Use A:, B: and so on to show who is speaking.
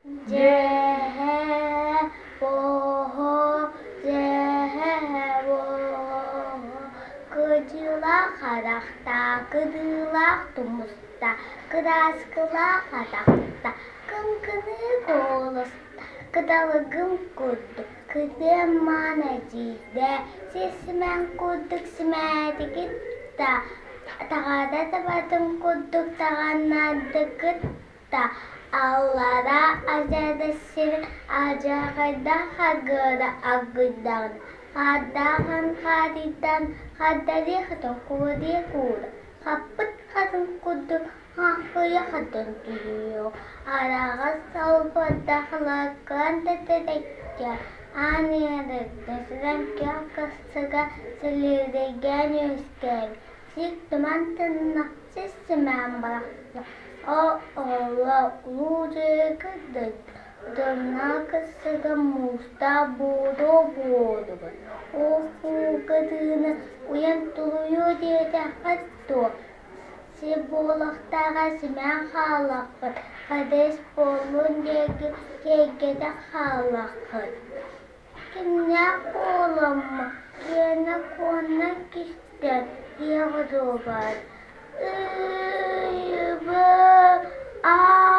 A: Дьэһэ оһо, дьэһэ оһо, кыдьыылаах харахтаах, кыдыылаах тумустаах, кырааскылаах атахтаах, кыҥкыныы куоластаах, кыталыгым курдук кытыан мааны эдьиийдээ, сир-симээн курдук симээтигит да, таҕара табатын курдук таҕаннардыгыт да, аллараа алдьарда сир алдьархайдаах аргыара аргыйдаҕына, хаардаах хаатыйтан хардарыа хатан куурдуо куура, хаппыт хатын курдук хаахыйа хатан түһүө, араҕас салбардаах лаккаан тэтэрээккэ аан ыарыыттан сэлэҥкэ кырсыга сэлиэрэйгээн үөскээбит сиик туман тынна сис симээн барахсан Ол оҕолор улуу дьиэ дойду утумнаах кырсыга муустаах буолуо буолугар, ол ууга тыына уйан тулуйуо диэтэххит дуо, сир буолуохтааҕар симээн хааллаххыт, хадыс буоллун диэки киэргэтэн хааллаххыт. Кимнээх буоламмыт киэнэ куонна кистэн иэҕэ дуобар: "Ыйыбы аа